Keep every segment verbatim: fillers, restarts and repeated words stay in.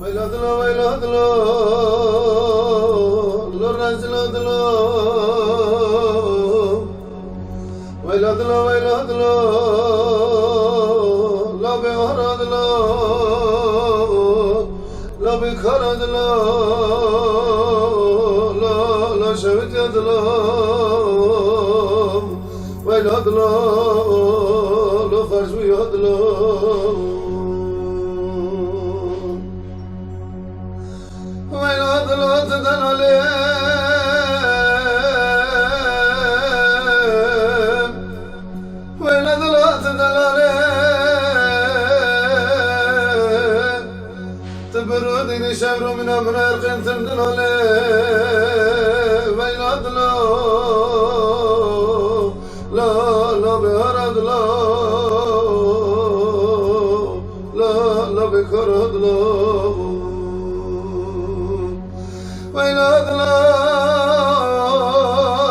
Weyla dilo, weyla dilo, lo rezilo dilo. Weyla dilo, weyla dilo, lo bêhara dilo, lo bêkara dilo, lo, lo şewitiya dilo. Weyla dilo, lo xercûya dilo. Weyla dilo, tu delalê. Weyla dilo, tu delalê. Tu bi rûdînî şev rûmîna min erqên tim dilolê. Weyla dilo, la, la bêhara dilo, la, la bêkara dilo. Weyla dilo,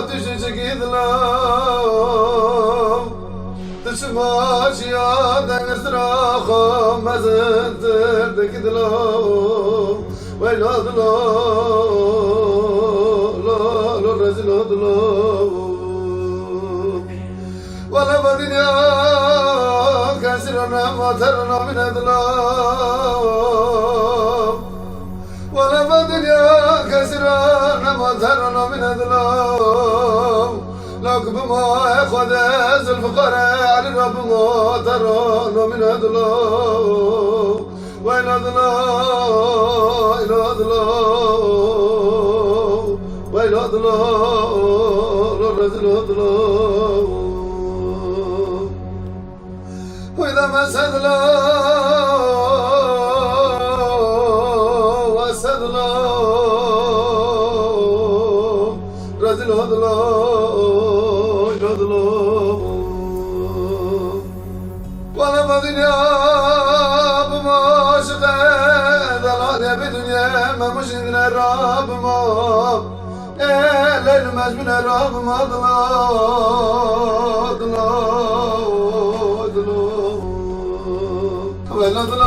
tu ji cigî dilo. Tu çima çiya dengirtira xwe mezintir dikî dilo. Weyla dilo, lo, lo rezilo dilo. Wele ve dinya kesî re nema te re namîne dilo. Wele ve dinya kesî re nema te re namîne dilo. Lak bima Xwedê Zulfiqarê Elî re bima te re namîne dilo. Weyla dilo, weyla dilo, weyla dilo, lo rezilo dilo. Weyla mesedlo, wesedlo, rezilo dilo, weyla dilo. Wele ve dinya bima aşiqê delalê bi dinyê me mujî dine ra bima. Ê Leyl Mecnûnê ra bima dilo, dilo, dilo. Wele dilo.